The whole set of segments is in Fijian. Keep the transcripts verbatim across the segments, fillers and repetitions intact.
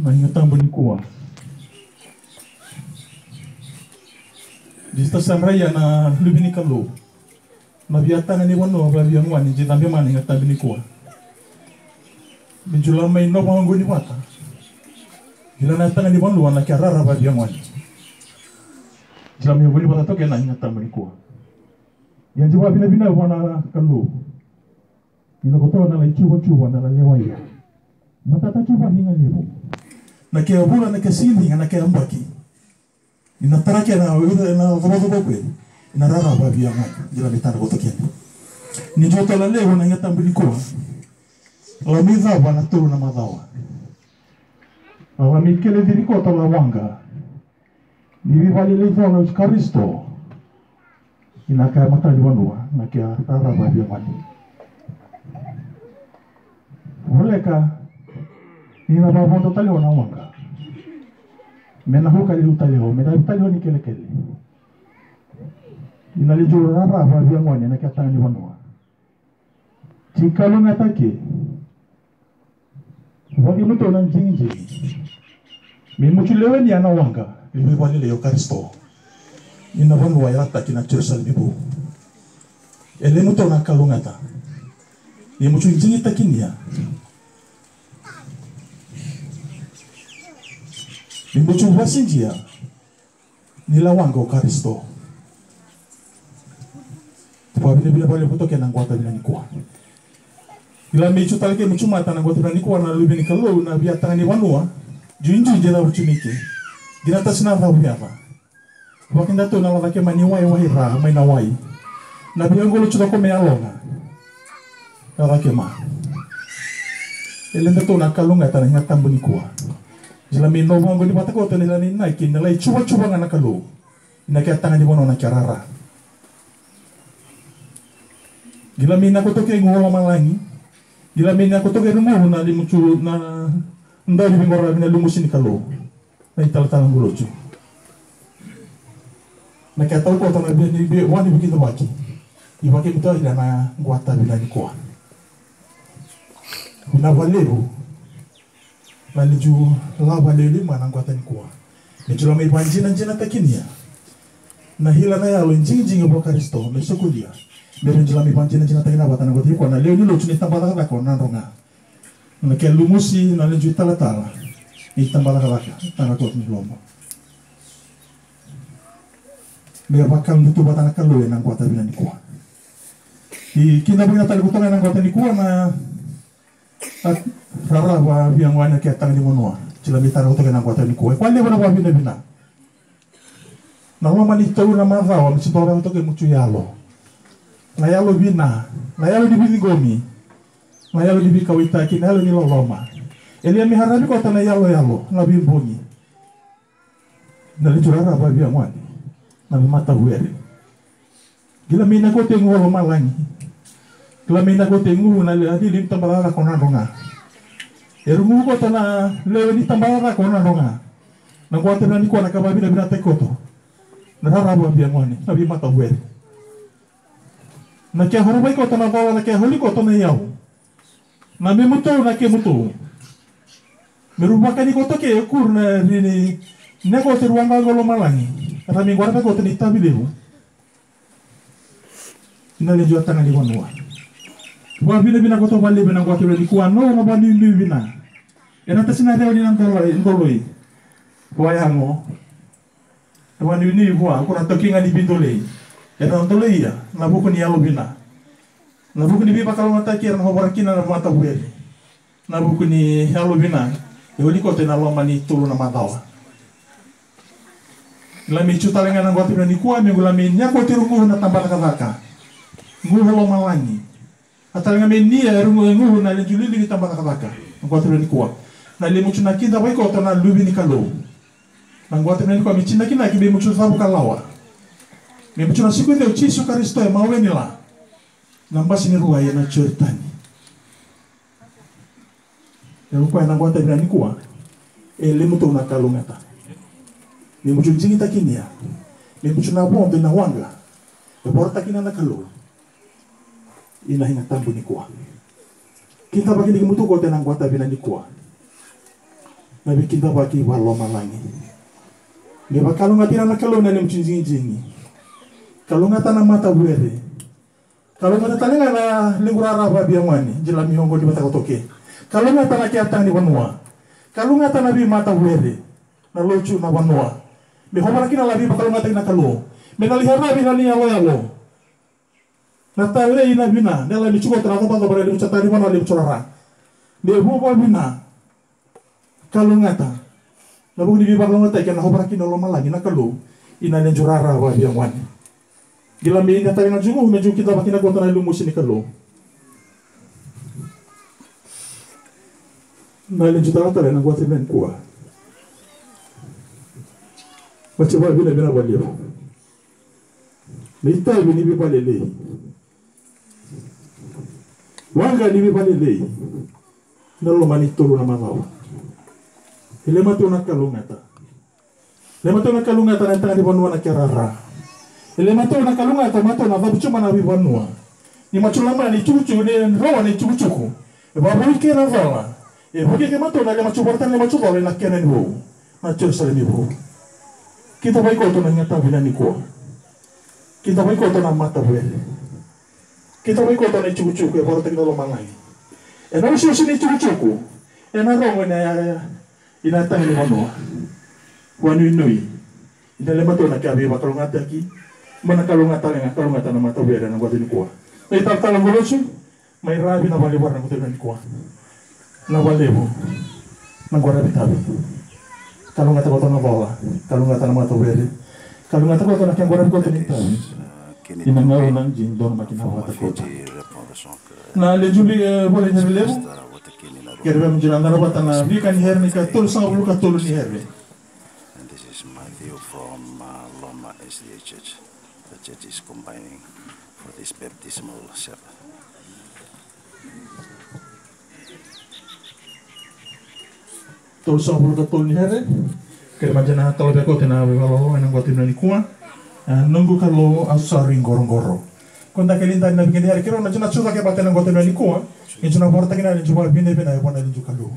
Na Siga Tabu nikua. Jisita Sadraia na luve ni Kalou. Na via taga ni vanua, via via gone, jisita bema na Siga Tabu nikua. Me jula mai nova oqo ni vata. Jila na taga ni vanua na kea rara via via gone. Jila mai oqo ni vata toka na Siga Tabu nikua. Ia jiva vinavina vua na Kalou. Ni na koto na lai cuvacuva na lai lewa ia. Matata cuva ni ga levu. Na kea vula na kea sini ga na kea baki. Ni na tara kea na na covacova kue. Ni na rara via via gone. Jila me tana koto kea. Ni juta la lewa na Siga Tabu nikua. La mi cava na tolu na macawa. La mi kele ciri koto la waqa. Ni veivalelei cola o Karisito. Ina kaya matani vanua na kea rara via gone. Voleka ni na vavodo tale o na waqa. Me na huka liu tale o, me na liu tale o ni kelekele. Ina liu rara via gone na kea taga ni vanua. Ti kalougata ke. Vaki mutou na jigijigi. Me mucu lewe ni ana waqa, ni veivalelei o Karisito. Ina vanua e lataki na Jerusalemi vou. E le mutou na kalougata. Me mucu jigitakinia. Me mucu vasidia. Ni la waqa o Karisito. Vavinavinaka valevu toka ena quata vina nikua. Ila me icu tale ke mucu mata na quata vina nikua na luve ni Kalou na via taga ni vanua. Juijui je cavu cunike. Gina tasi na cavu yaca. Vakidatou na lacake mai ni wai wai ra mai na wai. Na via qolo cu cako me yaloga. Ka cake ma. E ledatou na kalougata na Siga Tabu nikua. Jila me nova oqo ni vata koto na ila ni naki na lai cuvacuva ga na Kalou. Ina kea taga ni vanua na kea rara. Jila me na koto ke gu lomalagi. Jila me na koto ke rumu na limucu na dau ni vingora na lumusi ni Kalou. Na italatala qolocu. Na kea tau koto na via ni via wani viki dovaki. Ivaki mutua ila na quata vina nikua. Vina valevu. Na liu lava lewe lima na quata nikua. Me jula me vajinajinatakinia. Na hila na yalo jigijigi vua Karisito me sokulia. Me jula me vajinajinatakinia vata na quata nikua na lewe ni lotu ni tabacakacaka o Nadroga. Na kea lumusi na leju italatala ni tabacakacaka tara koto ni loma. Me vakalutu vata na Kalou ena quata vina nikua. I kina vina tale koto ga ena quata nikua na rarava via gone kea taga ni vanua. Jila me tara koto ga ena quata nikua. E kua levu na vavinavina. Na loma ni tolu na macawa me se dau rawa toka e mucu yalo. Na yalo vina, na yalo ni viciqomi, na yalo ni vikawaitaki, na yalo ni loloma. E lia me haravi kota na yaloyalo, na vibogi. Na litu rarava via gone, na vimata were. Kila me na kote gu o lomalagi. Kila me na kote gu na le adili ni tabacakacaka o Nadroga. E rugu kota na lewe ni tabacakacaka o Nadroga. Na quata vina nikua na ka vavinavinataki koto. Na rarava via gone, na vimata were. Na kea horovai koto na vola, na kea holi koto na iyau. Na memutou, na kemutou. Me ru vakani koto ke e kuru na rini. Ne koto e rua ga o lomalagi. Ra me quara koto ni tavi levu. Ina leju a taga ni vanua. Vavinavina koto valevu ena quata vina nikua, no na vanuinui vina. Ena tasi na rewa ni na doloi, doloi. Vayago. Na vanuinui vua, ko na toki ga ni vidolei. Ena dolei ia, na vuku ni yalo vina. Na vuku ni veivakalougatataki era na hovora kina na vata veri. Na vuku ni yalo vina, e oli koto ena loma ni tolu na macawa. Ila me cu tale ga na quata vina nikua, me qula me nia koto e rugu na tabacakacaka. Gu o lomalagi. A tale ga me nia e rugu e gu na leju lili ni tabacakacaka. Na quata vina nikua. Na lemucu na kida vai koto na luvi ni Kalou. Na quata vina nikua me cinakinaki me mucu cavu ka lawa. Me mucu na siku e ceu Jisu Karisito e mawe ni la. Na basi ni rua e na Joritani. E rukua ena quata vina nikua. E lemutou na kalougata. Me mucu jigitakinia. Me mucu na vodo ina waqa. E voratakina na Kalou. Ina higa tabu nikua. Kita vakidiki mutu kote na quata vina nikua. Na veikidavaki vakalomalagi. Me vakalougatataka na Kalou na lemu digidigi. Kalougata na mata vere. Kalougata tale ga na liqu rara vakabiagwani, jila mi oqo ni vata koto ke. Kalougata na kea tani vanua. Kalougata na veimata vere. Na lotu na vanua. Me hovara kina na veivakalougatataki na Kalou. Me na lai haravi na ni yaloyalo. Na talei na vina, na yalo ni tukota na cobacobara levu sa tani vanua levu sa rara. Me vuva vina. Kalougata. Na vuku ni veivakalougatataki na hovara kina lomalagi na Kalou. Ina leju rara vakabiagwani. Qila me ina tale na jugu, me jugu kidavaki na kota na lumusi ni Kalou. Na leju talatala ena qwati nikua. Vati vavinavina valevu. Na itavi ni veivalelei. Waqa ni veivalelei. Na loma ni tolu na macawa. E le matou na kalougata. Le matou na kalougata na taga ni vanua na kerara. E le matou na kalougata matou na cavutu mana veivanua. Ni matou lama ni tukutuku ni rawa ni tukutuku. E vavui ke na cola. E vuki ke matou na le matou varatana le matou cola na kena ni vou. Na Jerusalemi vou. Kita vaikoto na ngatavi na nikua. Kita vaikoto na mata vere. Kita vaikoto na itukutuku e vakarautaki na lomalagi. E na usiusi ni itukutuku. E na rogo e na yaya. Ina taga ni vanua. Vanuinui. Ina le matou na kia vei vakalougatataki. Mana kalougata le ga kalougata na mata vere na qwati nikua. Na italatala qolosu. Mai ravi na vale vara na kutuna ni kua. Na valevu. Na qora vitavi. Kalougata koto na vola. Kalougata na mata vere. Kalougata koto na kia qora koto ni tavi. Ina ngau na jin dona makina vata koto. Na le jubi vole ni levu. Kere vemu jina dara vata na vika ni here ni ka tolu sanga vulu ka tolu ni here. And this is my view from uh, Loma S D A Church. The church is combining for this baptismal Sabbath. Tolu sagavulu ka tolu ni here. Kere maja na talo vei kote na veivalololo ena qwati na nikua. A noqu Kalou a sari qoroqoro. Ko da keli dani na vikedi here kere maja na suca ke bate na qwati na nikua. E juna vorotaki na leju vavinavina e vona leju Kalou.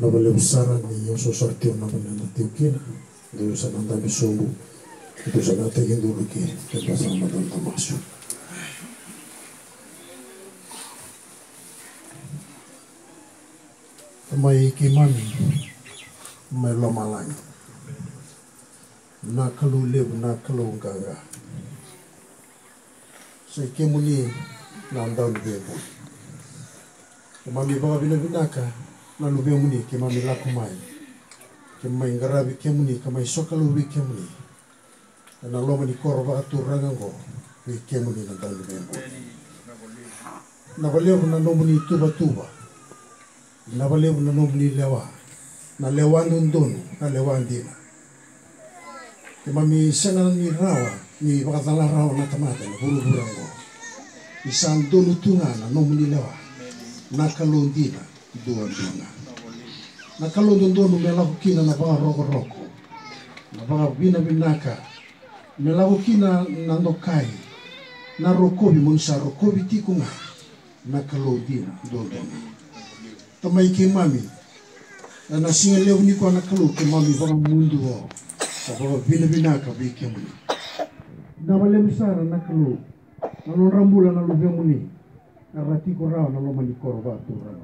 Vinaka vakalevu sara ni osooso sara tiko na vanua eda tiko kina. Dou sa na dabe sobu. Dou sa na tekiduru kina. Keda sa na mada na masu. Tamai keimami mai lomalagi, na Kalou levu, na Kalou qaqa. Sa i kemuni na Dauniveibuli. Keimami vakavinavinaka na Luvemuni, keimami lako mai, keimami qaravi kemuni, ka mai sokalou vei kemuni ena loma ni koro vakaturaga oqo, vei kemuni na Dauniveibuli. Vinaka vakalevu na nomuni tuvatuva. Vinaka vakalevu na nomuni lewa, na lewa dodonu, na lewa dina. Keimami sega ni rawa ni vakacala rawa na tamata ena vuravura oqo. Ni sa donu tu ga na nomuni lewa, na Kalou dina duadua ga. Na Kalou dodonu me lako kina na vakarokoroko, na vakavinavinaka, me lako kina na dokai, na rokovi mo ni sa rokovi tiko ga. Na Kalou dina duadua ga. Tamai keimami, ena siga levu nikua na Kalou, keimami vakamuduo ka vakavinavinaka vei kemuni. Vinaka vakalevu sara na Kalou, na nodra bula na luvemuni, era tiko rawa na loma ni koro vakaturaga.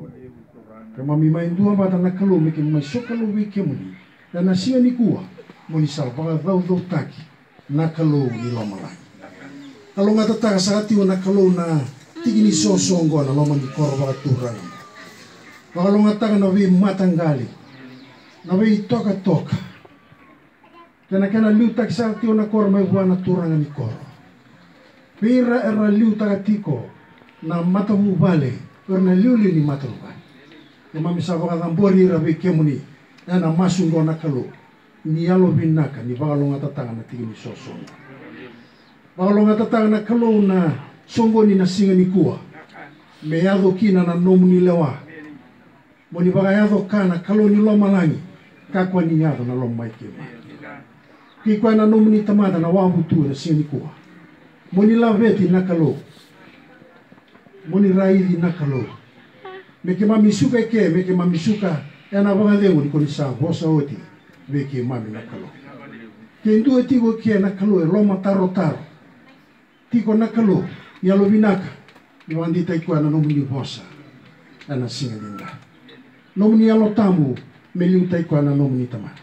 Keimami mai duavata na Kalou me keimami mai sokalou vei kemuni ena siga nikua, mo ni sa vakacaucautaki na Kalou ni lomalagi. Kalougata saka tiko na Kalou na tiki ni soso oqo na loma ni koro vakaturaga. Vakalougatataka na veimataqali, na veitokatoka, kei na kena liutaki saka tiko na koro mai vua na turaga ni koro. Vei ira era liutaka tiko na matavuvale, o ira na liuliu ni matavuvale. Keimami sa vakacabori ira vei kemuni ena masu oqo na Kalou. Ni yalovinaka, ni vakalougatataka na tiki ni soso. Vakalougatataka na Kalou na soqoni na siga nikua. Me yaco kina na nomuni lewa. Mo ni vakayaco ka na Kalou ni lomalagi. Kakua ni yaco na loma i keimami. Kei koya na nomuni tamata na Wavutu na siga nikua. Mo ni laveti na Kalou. Mo ni raici na Kalou. Me keimami suka eke, me keimami suka ena vakacegu ni ko ni sa vosa oti vei keimami na Kalou. Ke dua tiko eke na Kalou e lomatarotaro. Tiko na Kalou, ni yalovinaka, ni vakadeitaki koya na nomuni vosa ena siga nikua. Nomuni Yalo Tabu me liutaki koya na nomuni tamata.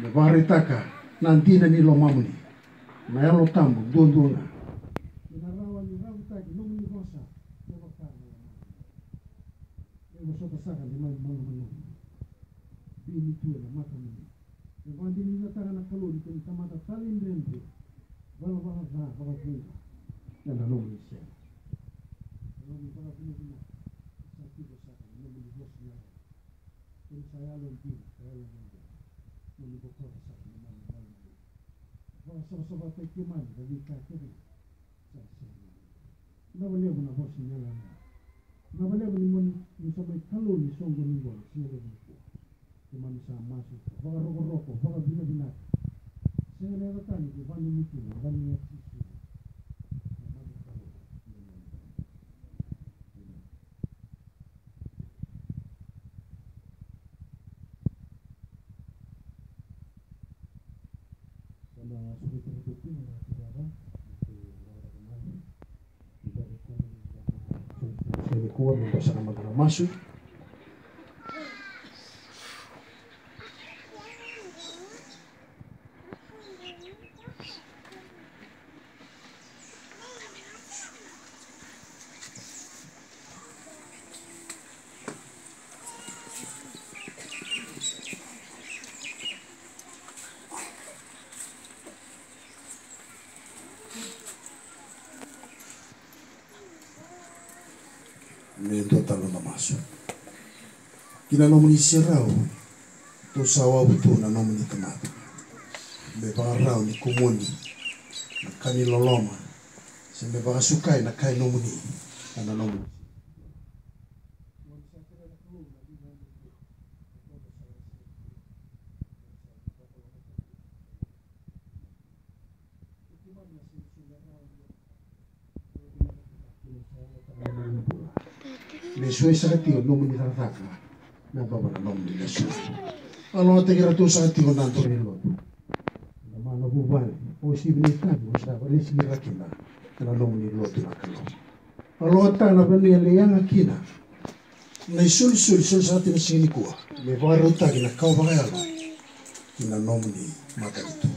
Me vakaraitaka na dina ni lomamuni. Na Yalo Tabu duadua ga. Ena rawa ni ravutaki nomuni vosa. Me vaka na lomamuni. Me vosota saka ni mai malumalumu. Bini tu ena matamuni. Me vakadinadinataka na Kalou ni ko ni tamata talaidredre. Valavala ca, vakavuqa. Ena nomuni sere. Ena nomuni vakavinavinaka. Sa tiko saka na nomuni vosa ni yalo. Ko ni sa yalo dina, sa yalo dina. Mo ni bokoca saka na nomuni malumalumu. Vakasavasavataki keimami na veika kece sa sega. Vinaka vakalevu na vosa ni yalo. Vinaka vakalevu ni mo ni, ni sa mai Kalou ni soqoni qo na siga levu nikua. Keimami sa masu, vakarokoroko, vakavinavinaka. Sega na yaca tani ke vanumi kina, na yaca ni Jisu. Na Kalou. Sa na sureti iratou kina na turaga, iratou rawata mai. Ida ni kua ni na, sa ni kua me da sa na mada na masu. Me dua tale na masu. Ki na nomuni serau, tou sa wavu tu na nomuni tamata. Me vakarau ni kumuni na ka ni loloma, se me vakasukai na ka i nomuni, na nomuni. Me suai saka tiko nomuni cakacaka. Me yacova na nomuni lesu. Vakalougatataki iratou sa tiko na dau ni lotu. Na mana vuvale, o sivi ni tavi, o sa vakalesui ira kina ena nomuni lotu na Kalou. Vakalougatataka na vanua e lai yaga kina na isolisoli, solisoli sara ena siga nikua. Me vakarautaki na kawa vakayalo ki na nomuni matanitu.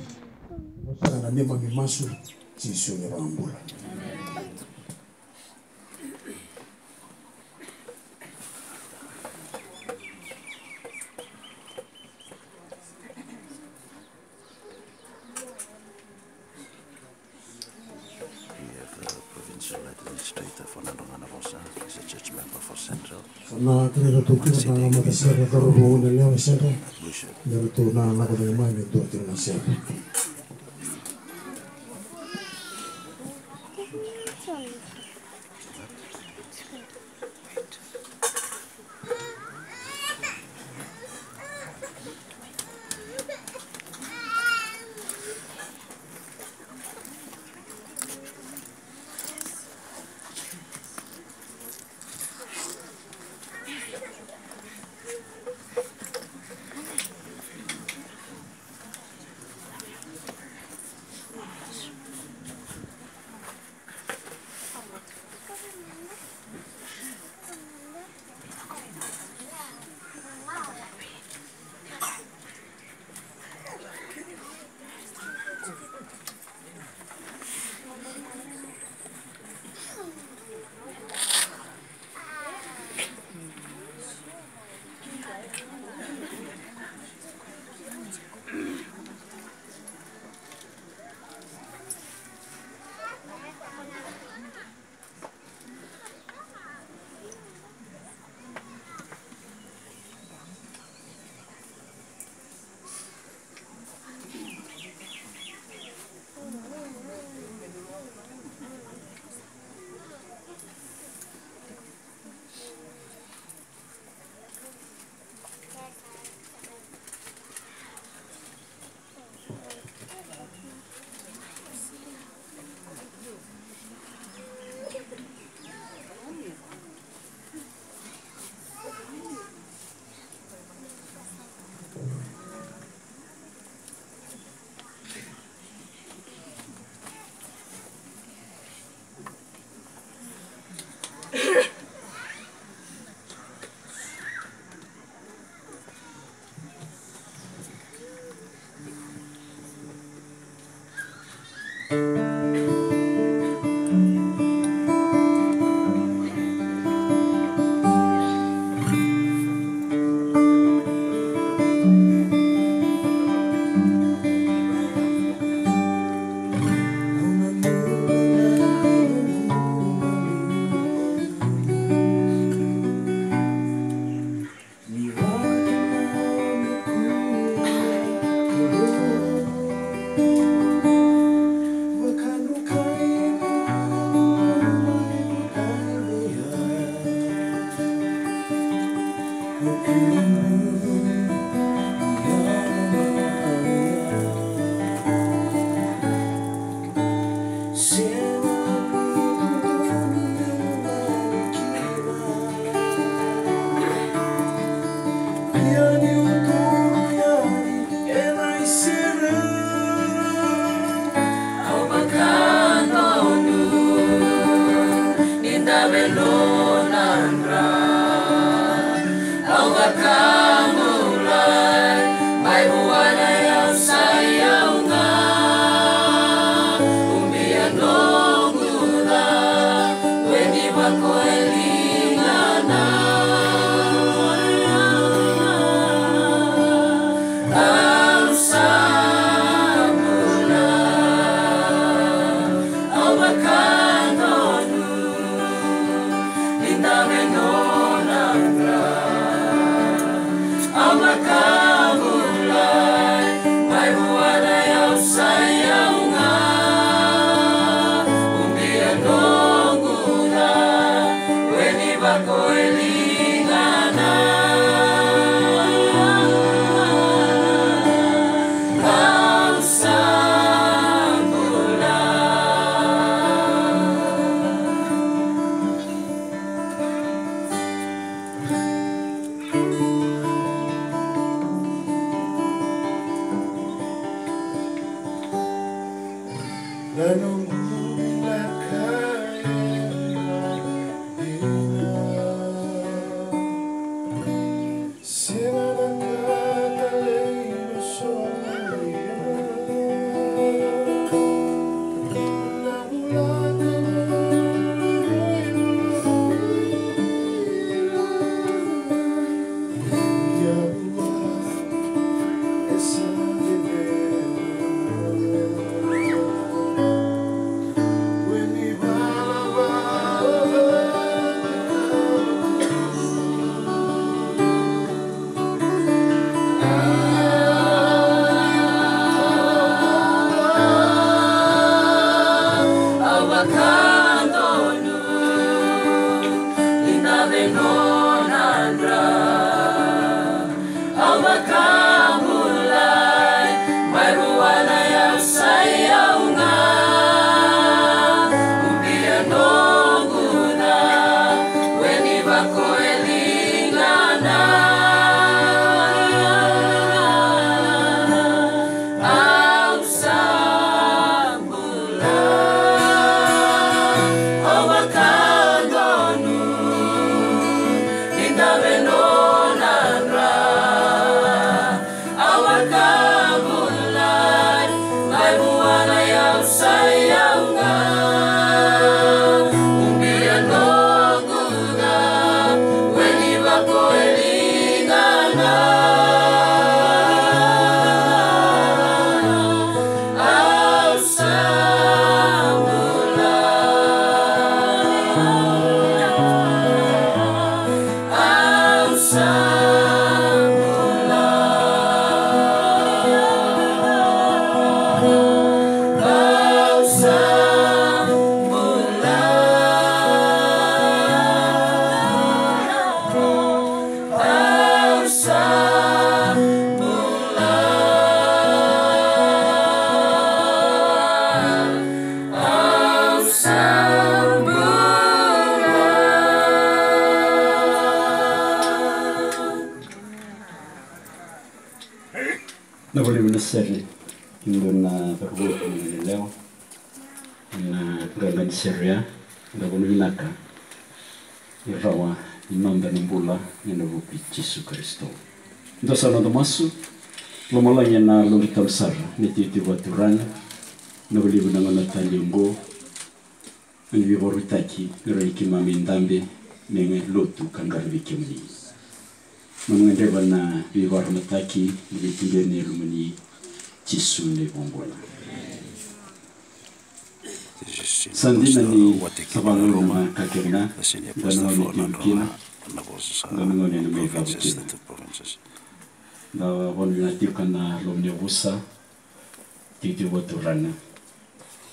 Oqo saka na neimami masu, Jisu na iVakabula. We have a provincial administrator for Nadroga Navosa, he's a church member for Central. Na kena ratou kina na matasere cauravou na lewe Central. Bishop. Na ratou na lako mai me dua tiko na sere. Na valevu na sere ki dua na cauravou, ki na yalewa, na qaqa ni sere ya, na vuna vinaka ni rawa ni noda na bula ena vuku i Jisu Karisito. Dua sa noda masu. Lomalagi ena Yalodra Tabu sara, ni Tui Tui Vakaturaga, na valevu na gauna talei oqo, na veivakarautaki me rawa ni keimami dabe me lotu ka qaravi kemuni. Mami gadreva na veivakaramataki ni veituberi ni Yalumuni, Jisu na iVakabula. Sa dina ni sa vagauna ka kece ga, da na gauna tiko kina, da na gauna ena mai cava kina. Da vakavinaka tiko na loma ni yavusa, Tui Tui Vakaturaga,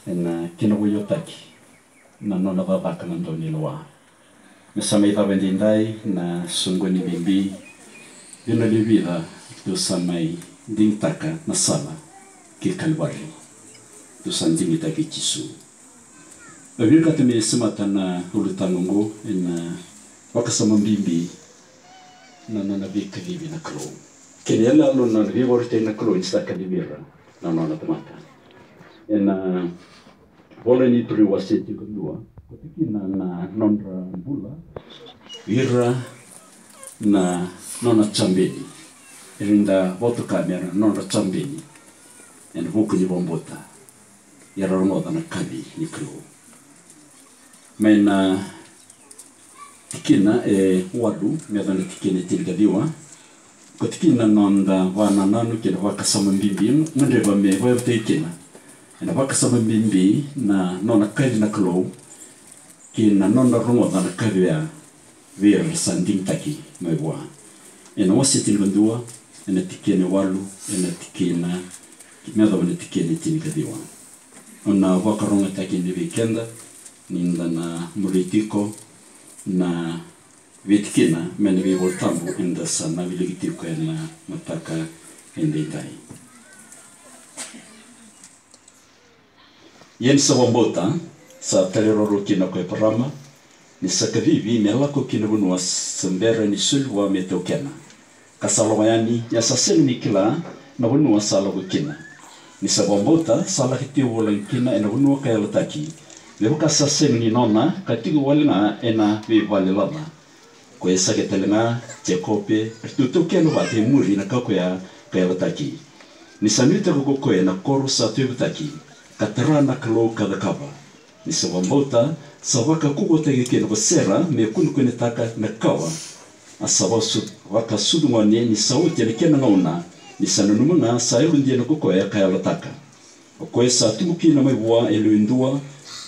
ena kena vakayagataki na nona cakacaka na dau ni lewa. Me sa mai cava edaidai na soqoni bibi, dina levu vica dou sa mai digitaka na sala ki Kalivari. Dou sa digitaki Jisu. Au vinakata me semata na ulutaga oqo ena vakasama bibi na nona veikacivi na Kalou. Kena iyaloyalo na nona veivakarautaki na Kalou ni sa kacivi ira na nona tamata. Ena ivola ni Iperiu wase tinikadua, koto kina na nodra bula ira na nona jabeni. Ira da vakatoka me ra nodra jabeni ena vuku ni vakabauta, era rogoca na kaci ni Kalou. Mai na tikina e walu me yaco na tikina e tinikaciwa, ko tikina na noda vakanananu kei na vakasama bibi, gadreva me vakayavutaki kina ena vakasama bibi na nona kaci na Kalou kei na nona rogoca na kaci oya vei ira sa digitaki mai vua. Ena wase tinikadua, ena tikina e walu, ena tikina me yacova na tikina e tinikaciwa. Au na vakarogataki yani vei keda ni da na muri tiko na veitikina mai na veivolatabu eda sa na wiliki tiko ena mataka edaidai. Ia ni sa vakabauta, sa talairawarawa kina ko Eparama, ni sa kacivi me lako ki na vanua sa bera ni soli vua me taukena. Ka sa lako yani, ia sa sega ni kila na vanua sa lako kina. Ni sa vakabauta, sa laki tiko vulagi kina ena vanua ka yalataki, me vaka sa sega ni nona, ka tiko wale ga ena veivale laca. Ko Aisake tale ga, Jekope, eratou taukena vata e muri na ka koya ka yalataki. Ni sa nuitaka ko koya na koro sa tauyavutaki, ka tara na Kalou ka cakava. Ni sa vakabauta, sa vakaukauwataki kina ko Sera me kunekunetaka na kawa. A sa vakasu-, vakasucu gone ni sa oti na kena gauna, ni sa nanuma ga sa yalodina ko koya ka yalataka. O koya sa tubu kina mai vua e lewe dua,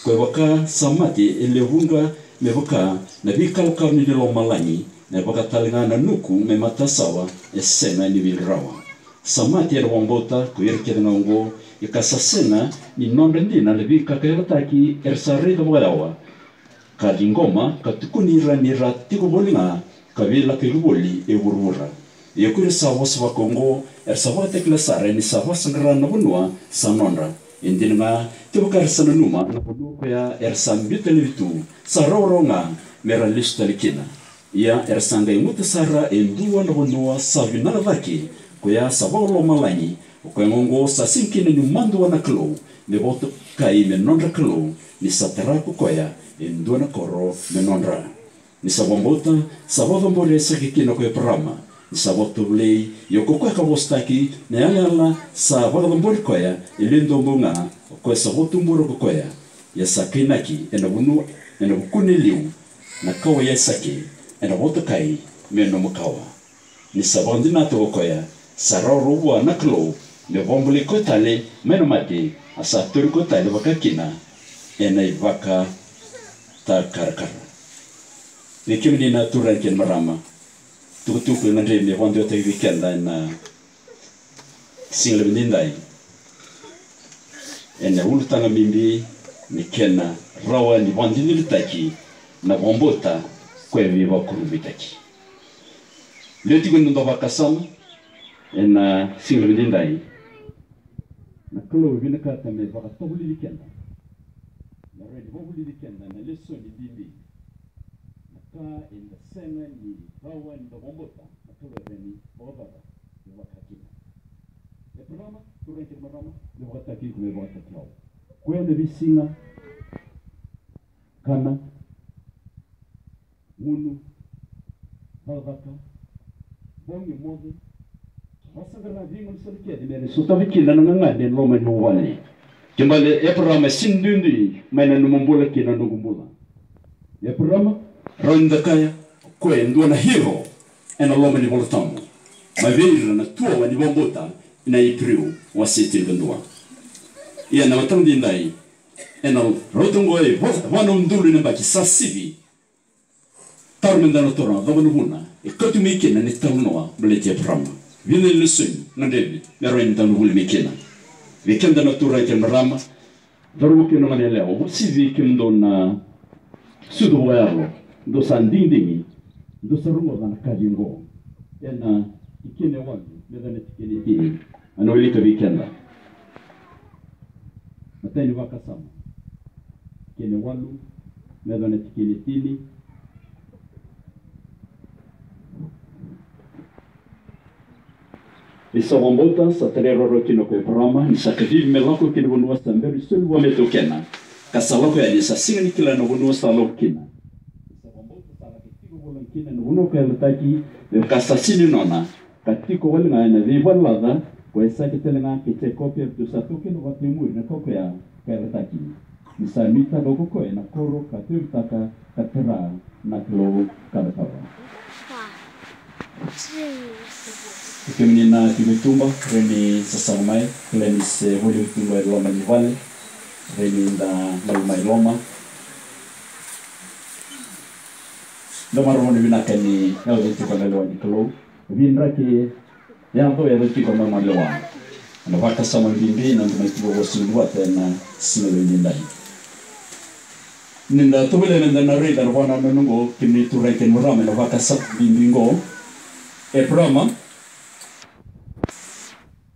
ko e vaka sa mate e lewe vuqa, me vaka na veikalokalo ni lomalagi, me vaka tale ga na nuku mai matasawa e sega ni wili rawa. Sa mate ena vakabauta ko ira kece ga oqo, ia ka sa sega ni nodra dina na veika ka yalataki era sa raica vakayawa, ka ciqoma, ka tukuni ira ni ra tiko voli ga, ka veilakoyaki voli e vuravura. Ia ko ira sa vosa vakaoqo, era sa vakatakila sara ni sa vakasaqara na vanua sa nodra. E dina ga, kevaka era sa nanuma na vanua koya era sa biuta laivi tu, sa rawarawa ga me ra lesu tale kina. Ia era sa qai guta sara e dua na vanua sa vinaka cake, koya sa vakalomalagi, o koya ga oqo sa sega kina ni madua na Kalou, me vakatokai me nodra Kalou, ni sa tara ko koya e dua na koro me nodra. Ni sa vakabauta, sa vakacabori Aisake kina ko Eparama, ni sa vakatovolei, ia ko koya ka vosataki, na yalayala sa vakacabori koya e lewe dua bau ga, o koya sa vakatubura ko koya. Ia sa kainaki ena vanua, ena vukuna e liu, na kawa i Aisake, ena vakatokai me nomu kawa. Ni sa vakadinata ko koya, sa rawarawa vua na Kalou me vakabulai koya tale mai na mate, a sa tauri koya tale vakakina ena ivakatakarakara. Vei kemuni na turaga kei na marama, tukutuku e gadrevi me vakadewataki vei keda ena siga levu edaidai, ena ulutaga bibi ni kena rawa ni vakadidiketaki na vakabauta ko e veivakurabuitaki. Lewe tiko ni noda vakasama ena siga levu edaidai, na Kalou e vinakata me vakatavulici keda, me rawa ni vakavulici keda na lesoni bibi. Na ka eda sega ni rawa ni da vakabauta, na Kalou e rawa ni vakacava me vakakina. E Kei marama, me vakataki iko, me vakataki au. Koya na veisiga, kana, gunu, cakacaka, bogi, moce, vakasaqara na veigaunisala kece me na sotavi kina na gagane ena loma ni vuvale. Kena ibalebale Eparaama e sega ni duidui mai na nomu bula kei na noqu bula. Eparaama, rawa ni da kaya, o koya e dua na hero ena loma ni Vola Tabu. Mai vei ira na tuawa ni vakabauta ena Iperiu wase tinikadua. Ia na mataka edaidai, ena rauta oqo e va, va na udolu na yabaki sa sivi. Taro meda na toro, cava na vuna e kauti mai kina na italanoa baleti Eparaama? Vica na lesoni gadrevi me rawa ni da na vuli mai kina. Vei keda na turaga kei na marama, cauravou kei na goneyalewa, uasivi vei kemudou na sucu vakayalo, dou sa digidigi, dou sa rogoca na kaci oqo. Ena tikina e walu me yacova na tikina e tini. Au na wilika vei keda. Matai ni Vakasama, tikina e walu me yacova na tikina e tini. Ni sa vakabauta, sa talairawarawa kina ko Eparaama, ni sa kacivi me lako ki na vanua sa bera ni soli vua me taukena, ka sa lako yani, sa sega ni kila na vanua sa lako kina. Ni sa vakabauta, sa laki tiko vulagi kina ena vanua ka yalataki, me vaka sa sega ni nona, ka tiko wale ga ena veivalelaca, ko Aisake tale ga kei Jekope, eratou sa taukena vata e muri na kaukauwa ka yalataki. Ni sa nuitaka ko koya na koro ka tauyavutaka, ka tara na Kalou ka cakava. Kemuni na tiko i tuba, rawa ni sasaga mai, kila ni se voli i tuba e loma ni vale, rawa ni da mai, mai loma. Da marau ni vinaka ni yaco tiko na lewa ni Kalou. Vinaka e yaco, yaco tiko na nona lewa. Na vakasama bibi na noda mai tiko vosa ni vata ena siga lewe ni dai. Ni da tovolea meda na raica na vakanananu oqo, kemuni turaga kei na marama, na vakasama bibi oqo. Eparaama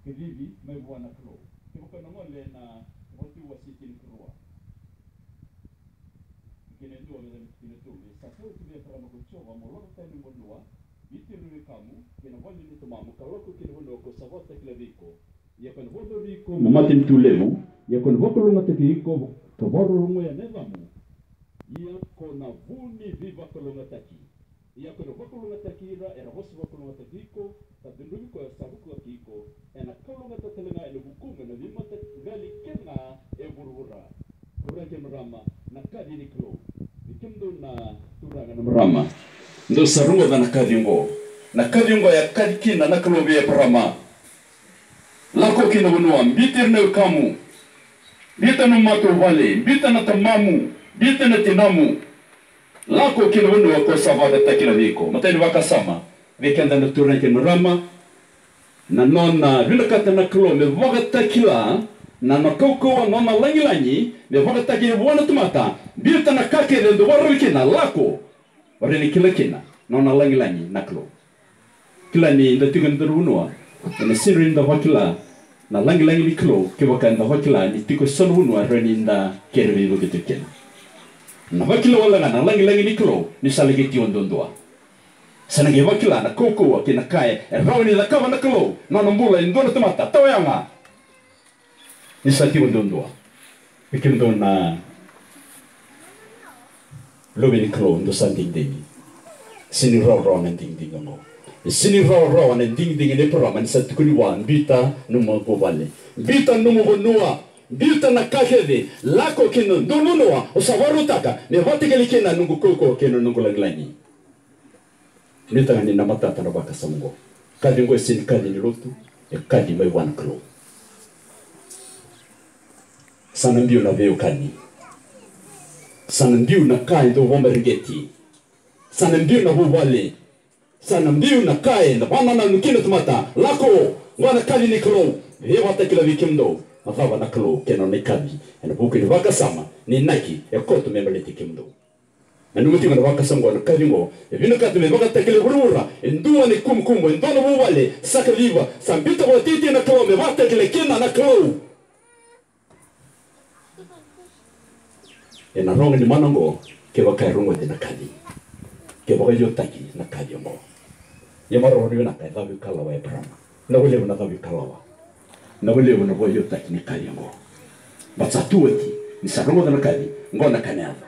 kacivi mai vua na Kalou. Kevaka na gole ena Timoti wase tinikarua. Tikina e dua me yacova na tikina e tolu. Sa kaya oti vei Eparaama ko Jiova, mo lako tani mai na vanua, Viti ena wekamu, kei na vale ni tamamu, ka lako ki na vanua kau sa vakatakila vei iko. Ia kau na vakayacori iko mo matanitu levu, ia kau na vakalougatataki iko, ka vakarorogoya na yacamu. Ia kau na vu ni veivakalougatataki. Ia kau na vakalougatataki ira era vosa vakalougatataki iko, ka cudruvi koya sa vukiyaki iko, ena kalougata tale ga ena vukumu na veimataqali kece ga e vuravura. Turaga kei na marama, na kaci ni Kalou. Vei kemudou na turaga, na marama, dou sa rogoca na kaci oqo. Na kaci oqo e a kaci kina na Kalou vei Eparaama. Lako ki na vanua, biuta ira na wekamu, biuta na nomu matavuvale, biuta na tamamu, biuta na tinamu. Lako ki na vanua kau sa vakatakila vei iko. Matai ni vakasama vei keda na turaga kei na marama, na nona vinakata na Kalou me vakatakila na nona kaukauwa, na nona lagilagi, me vakataki vua na tamata. Biuta na ka kece e dau vakararavi kina, lako. O rawa ni kila kina na nona lagilagi na Kalou. Kila ni da tiko ena dua na vanua, ena sega ni da vakila na lagilagi ni Kalou kevaka eda vakila ni tiko e so na vanua e rawa ni da kere veivuke tiko kina. Na vakila wale ga na lagilagi ni Kalou ni sa laki tiko duadua. Sa na qai vakila na kaukauwa kei na ka e rawa ni cakava na Kalou, na nona bula e dua na tamata tawayaga. Ni sa tiko duadua. Vei kemudou na luve ni Kalou, dou sa digidigi. Sega ni rawarawa na digidigi oqo. E sega ni rawarawa na digidigi nei Eparaama ni sa tukuni vua, biuta nomu matavuvale, biuta nomu vanua, biuta na ka kece, lako ki na dua na vanua o sa vakarautaka me vakatakila kina na noqu kaukauwa kei na noqu lagilagi. Nuitaka ni na matata na vakasama oqo. Kaci oqo e sega ni kaci ni lotu, e kaci mai vua na Kalou. Sa na biu na veiwekani. Sa na biu na ka e dau vakamareqeti. Sa na biu na vuvale. Sa na biu na ka e na vakanananu kina na tamata. Lako, oqo na kaci ni Kalou. E vakatakila vei kemudou na cava na Kalou kei na nona kaci ena vuku ni vakasama, na inaki e koto me baleti kemudou. Nanuma tiko na vakasama oqo, na kaci oqo e vinakata me vakatakila e vuravura e dua na ikumukumu, e dua na vuvale sa kaciva, sa biuta vakatikitiki na Kalou me vakatakila kina na Kalou. Ena rogo ni mana oqo kevaka e rogoci na kaci, ke vakaiotaki na kaci oqo. Ia maroroi vinaka, e cavuikalawa o Eparaama. Na welevu na cavuikalawa. Na vakalevu na vakaiutaki ni kaci oqo. Baleta sa tu oti, ni sa rogoca na kaci oqo, na ka ena yaco.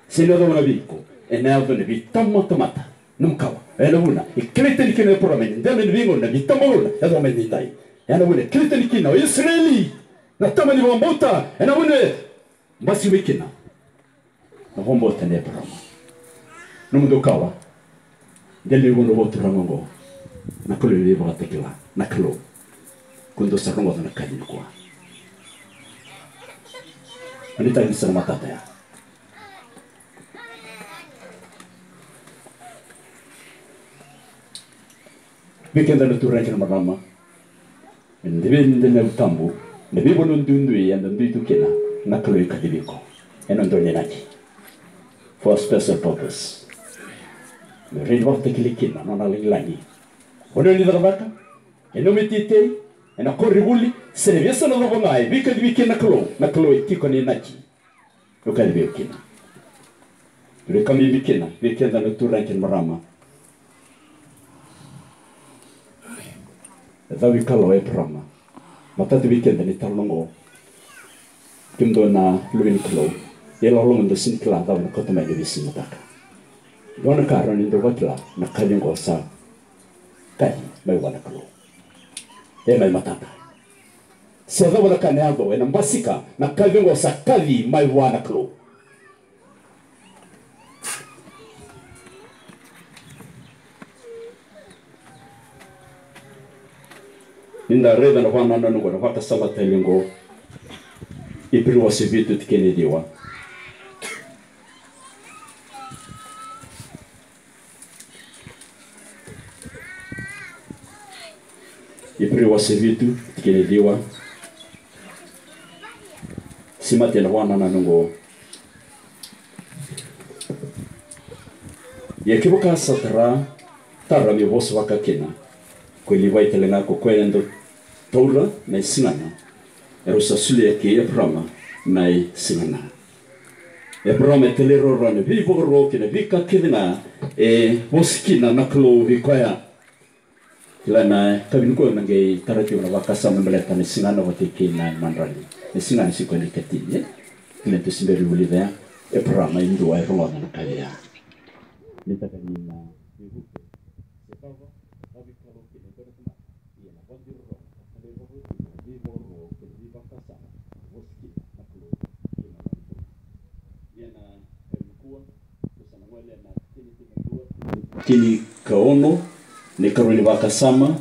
Sega ni yacova na vei iko, ena yaco ena veitabatamata. Nomu kawa, ena vuna e kilai tani kina o Eparama ena dela ni veigauna, na veitabatamata, yacova mai edaidai. Ena vuna e kilai tani kina o Isireli, na tama ni vakabauta, ena vuna e basika vei kina na vakabauta nei Eparama. Nomudou kawa, dela ni vanua vakaturaga oqo, na Kalou e veivakatakila, na Kalou. Ko dou sa rogoca na kaci nikua. Ani tagi sa na matata ya. Vei keda na turaga kei na marama, ena vei, ena veivanua tabu, na veivanua duidui eda dui tu kina, na Kalou e kacivi iko ena dua na inaki. For a special purpose. Me rawa ni vakatakilai kina na nona lagilagi. Vanua ni cakacaka, ena nomu iteitei, ena koronivuli, se na veiyasana cava ga e veikacivi kina na Kalou, na Kalou e tiko ena inaki. Au kaci vei au kina. Au kaci vei kina, vei keda na turaga kei na marama. E cavuikalawa o Eparama. Matata vei keda na italanoa oqo. Kemudou na luve ni Kalou. E loloma dou sega ni kila cava na kauta mai na veisiga mataka. Dua na ka rawa ni dou vakila, na kaci oqo sa kaci mai vua na Kalou. E mai matata. Se cava na ka ena yaco, ena basika, na kaci oqo sa kaci mai vua na Kalou. Ni da raica na vakanananu oqo, na vakasama tale oqo. Iperiu wase vitu tikina e ciwa. Iperiu wase vitu, tikina e ciwa. Semati na vakanananu oqo. Ia kevaka sa tara, tara me vosa vaka kina, ko Livai tale ga ko koya e dau taura na isigana, erau sa solia kei Eparama na isigana. Eparama e talairawarawa ena veivakaro kei na veika kece ga e vosa kina na Kalou vei koya. Kila na yakavi nikua au na qai tara tiko na vakasama baleta na isigana vata kei na imadrali. Na isigana sikoa na ikatini, e? Kila ni tou se bera ni vulica ya. Eparama e dua e rogoca na kaci ya. Ni taka ni na veivuke. Se cava, cava e Kalou kina e dua na tamata. Ia na vakadiroro, na veivakaro, na veivakaro, na veivakasama, vosa kina na Kalou kei na nona bula. Ia na yakavi nikua, tou sa na gole ena tikina tinikaono, na ikarua ni vakasama.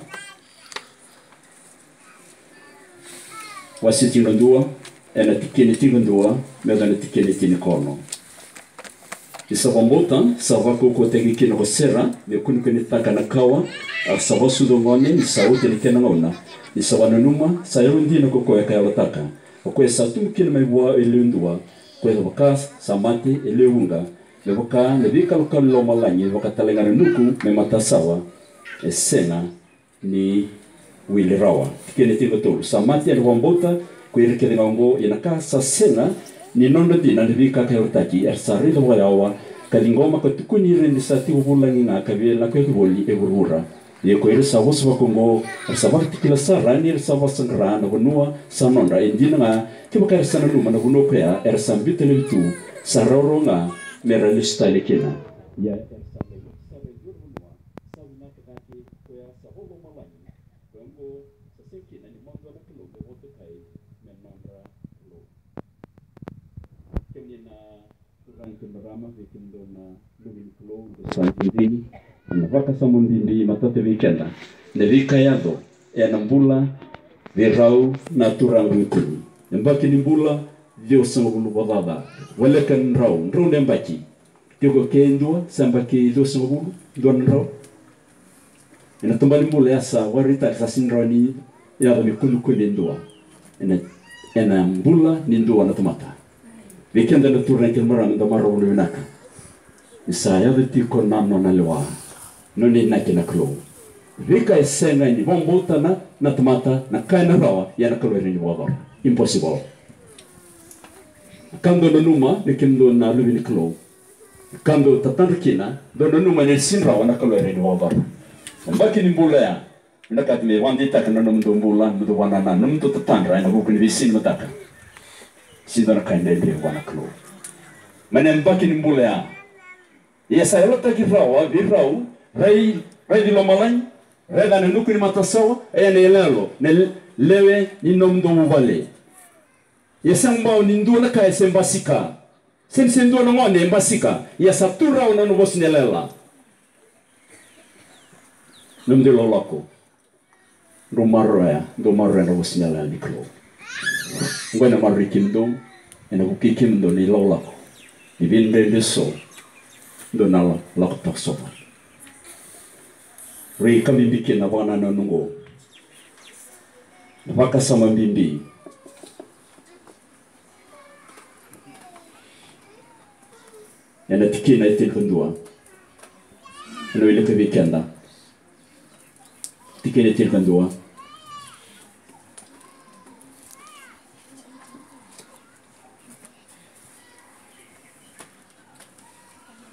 Wase tinikadua, ena tikina tinikadua me yacova na tikina tinikaono. Ni sa vakabauta, sa vakaukauwataki kina ko Sera me kunekunetaka na kawa, a sa vakasucu gone, ni sa oti na kena gauna, ni sa vakananuma, sa yalodina ko koya ka yalataka. O koya sa tubu kina mai vua e lewe dua, ko koya vaka sa mate e lewe vuqa, me vaka na veikalokalo ni lomalagi, me vaka tale ga na nuku mai matasawa, e sega ni wili rawa. Tikina tinikatolu. Sa mate ena vakabauta ko ira kece ga oqo, ia na ka sa sega ni nodra dina na veika ka yalataki, era sa raica vakayawa, ka ciqoma ka tukuni ira ni sa tiko vulagi ga ka veilakoyaki voli e vuravura. Ia ko ira sa vosa vakaoqo, era sa vakatakila sara ni ra sa vakasaqara na vanua sa nodra, e dina ga, kevaka era sa nanuma na vanua koya era sa biuta laivi tu, sa rawarawa ga me ra lesu tale kina. Ia era sa laivi sara e dua na vanua sa vinaka cake, koya sa vakalomalagi. Koya oqo sa sega kina ni madua na Kalou me vakatokai me nodra Kalou. Kemuni na turaga kei na marama, vei kemudou na luve ni Kalou, dou sa digidigi ena vakasama bibi matata vei keda. Na veika e yaco ena bula vei rau na turaga vei kemuni. Yabaki ni bula ciwasagavulu vakacaca. Voleka ni drau, drau na yabaki. Tiko ke e dua, sa yabaki ciwasagavulu, dua na drau. Ena tabana ni bula ya sa vakaraitaka sa sega ni rawa ni yaco me kudrukudru e dua. Ena, ena bula ni dua na tamata. Vei keda na turaga kei na marama, da marau vinaka. Ni sa yaco tiko na nona lewa, nona inaki na Kalou. Veika e sega ni vakabauta na, na tamata, na ka ena rawa, ia na Kalou e rawa ni vakayacora. Impossible. Ka dou nanuma, vei kemudou na luve ni Kalou. Ka dou tatadra kina, dou nanuma ni sega ni rawa, na Kalou e rawa ni vakayacora. Yabaki ni bula ya, Vinakati me vakadeitaka na nomudou bula, nomudou vakanananu, nomudou tatadra ena vuku ni veisinimataka. Sega ni dua na ka e dredre vua na Kalou. Mai na yabaki ni bula ya, ia sa yalataki rawa vei rau, rai, raici lomalagi, raica na nuku ni matasawa, e na iyaloyalo, na lewe ni nomudou vuvale. Ia sega bau ni dua na ka e se basika. Sega ni se dua na gone e basika. Ia sa tu rawa na nona vosa ni yalayala. Nomudou ilakolako. Dou maroroya, dou maroroya na vosa ni yalayala ni Kalou. Oqo ena maroroi kemudou, ena vukei kemudou na ilakolako ni veidredre eso. Dou na la-, lako takosova. Rui ka bibi kina na vakanananu oqo. Na vakasama bibi. Ena tikina e tinikadua. Ena wilika vei keda. Tikina e tinikadua.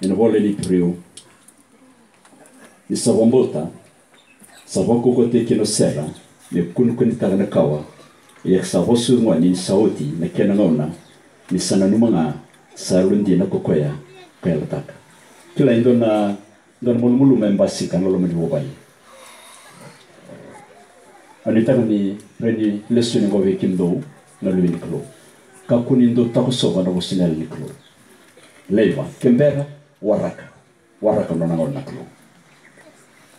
Ena vola ni Iperiu. Ni sa vakabauta, sa vakaukauwataki kina o Sera me kunekunetaka na kawa, ia sa vakasucuma ni sa oti na kena gauna, ni sa nanuma ga sa yalodina ko koya ka yalataka. Kila e dua na, dua na malumalumu e basika na loma ni vuvale. Au nuitaka ni rawa ni lesoni oqo vei kemudou na luve ni Kalou. Kakua ni dou takosova na vosa ni yalayala ni Kalou. Laiva, ke bera, waraka. Waraka na nona gauna na Kalou.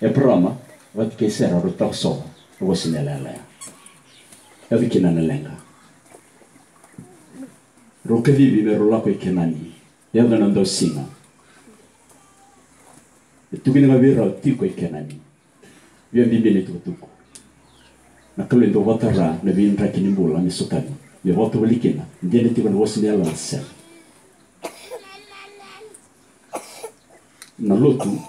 Eparama vata kei Sera rau takosova na vosa ni yalayala ya. Yaco kina na leqa. Rau kacivi me rau lako i Kenani. Yaco na dausiga. E tukuni ga vei rau tiko i Kenani. Via bibi na itukutuku. Na Kalou e dau vakatara na veidraki ni bula me sotavi, me vakatovolei kina. Dina tiko na vosa ni yalayala se sega. Na lotu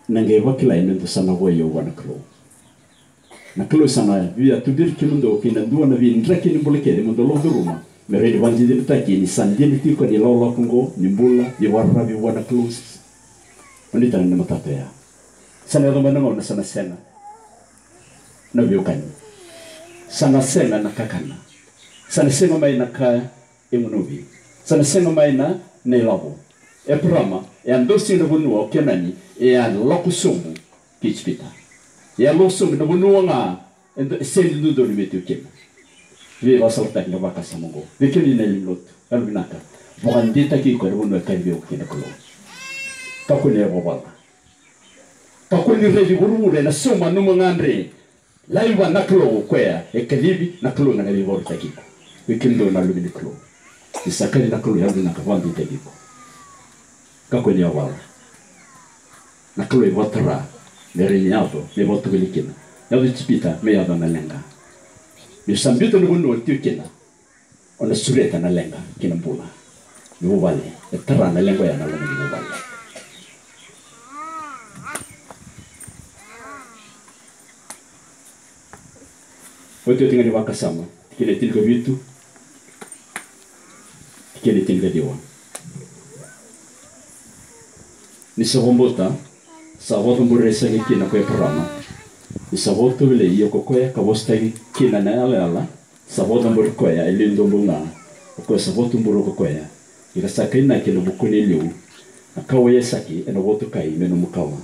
na qai vakilai me dou sa na vo i au vua na Kalou. Na Kalou sa na via tuberi kemudou kei na dua na veidraki ni bula kece mo dou lako curuma, me rawa ni vakadinadinataki ni sa dina tiko na ilakolako oqo ni bula ni vakararavi vua na Kalou. Oni tana na matata ya. Sa na yaco mai na gauna sa na sega na veiwekani. Sa na sega na kakana. Sa na sega mai na ka e gunuvi. Sa na sega mai na, na ilavo. Eparama e a dausiga na vanua o Kenani, e a lako sobu ki Ijipita. E a lako sobu na vanua ga e do-, e sega ni dodonu me tiko kina. Veivakasalataki na vakasama oqo. Vei kemuni na lewe ni lotu, yalovinaka. Vakadeitaki iko ena vanua e kacivi iko kina na Kalou. Kakua ni yavavala. Kakua ni raici vuravura ena sauma, nanuma ga dre. Laiva na Kalou o koya e kacivi, na Kalou ena qai veivakarautaki iko. Vei kemudou na luve ni Kalou. Ni sa kaci na Kalou, yalovinaka, vakadeitaki iko. Kakua ni yavavala. Na Kalou e vakatara me rawa ni yaco, me vakatovolei kina. Yaco Ijipita, me yaco na leqa. Me sa biuta na vanua o tiko kina. O na sureta na leqa ki na bula ni vuvale. E tara na leqa oya na loma ni vuvale. Otioti ga ni vakasama, tikina e tinikavitu, tikina e tinikaciwa. Ni sa vakabauta, sa vakacabori sake kina ko Eparama. Ni sa vakatovolei, ia ko koya ka vosataki kina na yalayala, sa vakacabori koya e liu duabau ga, o koya sa vakatubura ko koya. Ia ka sa kainaki ena vukuna e liu, na kawa i Aisake ena vakatokai me nomu kawa.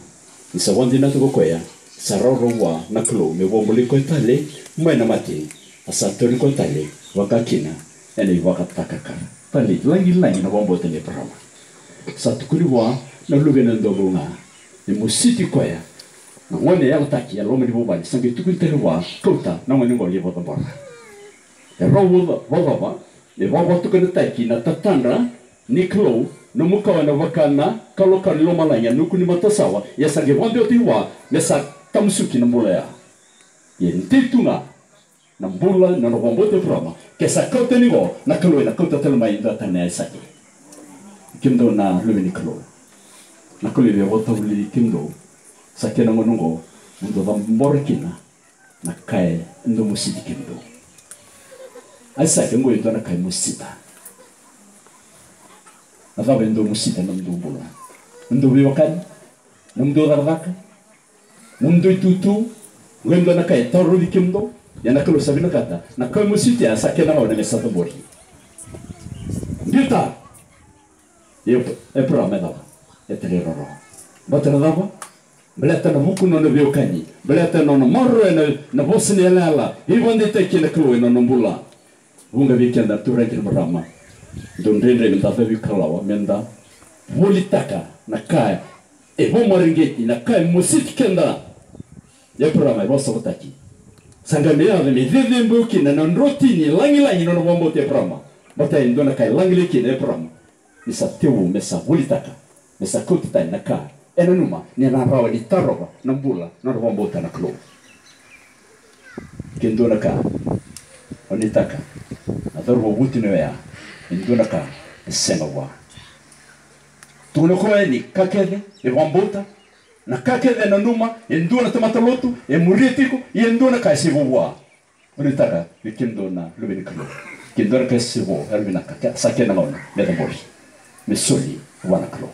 Ni sa vakadinata ko koya, sa rawarawa vua na Kalou me vakabulai koya tale mai na mate, a sa tauri koya tale vakakina ena ivakatakakara. Tale, lagilagi na vakabauta nei Eparama. Sa tukuni vua na luve ena duabau ga, e mositi koya na gone yalataki e loma ni vuvale, sa qai tukuni tale vua, kauta na gone oqo lai vakacabora. E rau vakacava, me vakavatukanataki na tatadra ni Kalou, nomu kawa ena vaka na kalokalo ni lomalagi, a nuku ni matasawa, ia sa qai vakadewataki vua me sa tamusuki na bula ya. Ia e dei tu ga na bula, na nona vakabauta o Eparama, ke sa kauta yani qo, na Kalou ena kauta tale mai e dua tani na Aisake. Kemudou na luve ni Kalou. Na Kalou e via vakatovolei kemudou. Sa kena gauna oqo, mo dou cabora kina na ka e dau mositi kemudou. Aisake, oqo e dua na ka e mosita. Na cava e dau mosita na nomudou bula? Nomudou veiwekani? Nomudou cakacaka? Nomudou itutu? Oqo e dua na ka e tarovi kemudou, ia na Kalou sa vinakata na ka e masutia sa kena gauna me sa cabori. Biuta. Ia Ep-, Eparama e cava? E talairawarawa. Baleta na cava? Baleta na vuku na nona veiwekani. Baleta na nona maroroya na, na vosa ni yalayala e vakadeitaki na Kalou ena nona bula. Vuqa vei keda na turaga kei na marama, dau dredre meda cavuikalawa, meda volitaka na ka e vakamareqeti, na ka e masuti keda. Eparama e vakasalataki. Sa qai mai yaco me cecebui kina na drotini lagilagi na nona vakabauta Eparama. Baleta e dua na ka e lagilagi kina Eparama. Me sa tevu, me sa volitaka, me sa kauta tani na ka e nanuma ni na rawa ni tarova na bula na nona vakabauta na Kalou. Ke dua na ka o nuitaka, na cauravou vutuniyau oya, e dua na ka e sega vua. Tukuna o koya ni ka kece e vakabauta, na ka kece e nanuma, e dua na tamata lotu e muria tiko, ia e dua na ka e se vo vua. O nuitaka vei kemudou na luve ni Kalou, ke dua na ka e se vo, yalovinaka, ke sa kena gauna me cabori, me soli vua na Kalou.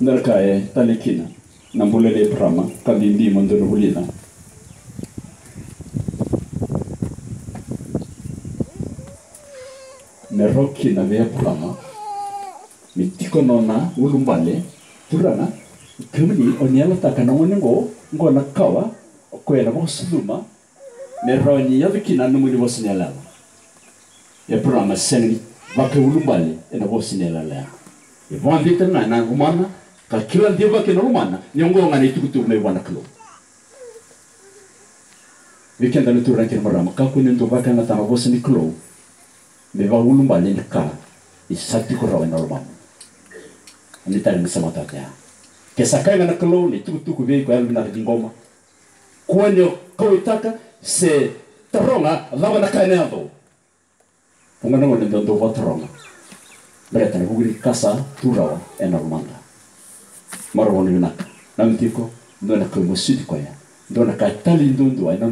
Dua na ka e talei kina na bula nei Eparama, ka bibi mo dou na vulica. Me rawa kina vei Eparama me tiko nona ulubale, turaga, kemuni o ni yalataka na gone oqo, oqo na kawa, o koya na vakasucuma, me rawa ni yaco kina na nomuni vosa ni yalayala. Eparama sega ni vakaiulubale ena vosa ni yalayala ya. E vakadeitaka ga ena lomana, ka kila deivaki ena lomana ni oqo ga na itukutuku mai vua na Kalou. Vei keda na turaga kei na marama, kakua ni dou vakayagataka na vosa ni Kalou me vakaulubale ena ka e sa tiko rawa ena lomamu. Ni tale ni sa matata ya. Ke sa kaya ga na Kalou ni tukutuku vei iko, yalovinaka, ciqoma. Kua ni o kauwaitaka se taroga cava na ka ena yaco. Vuqa na gauna eda dau vakataroga baleta na vuku ni ka sa tu rawa ena lomada. Marau ni vinaka. Nanuma tiko, dua na ka e masuti koya, dua na ka e talei duadua ena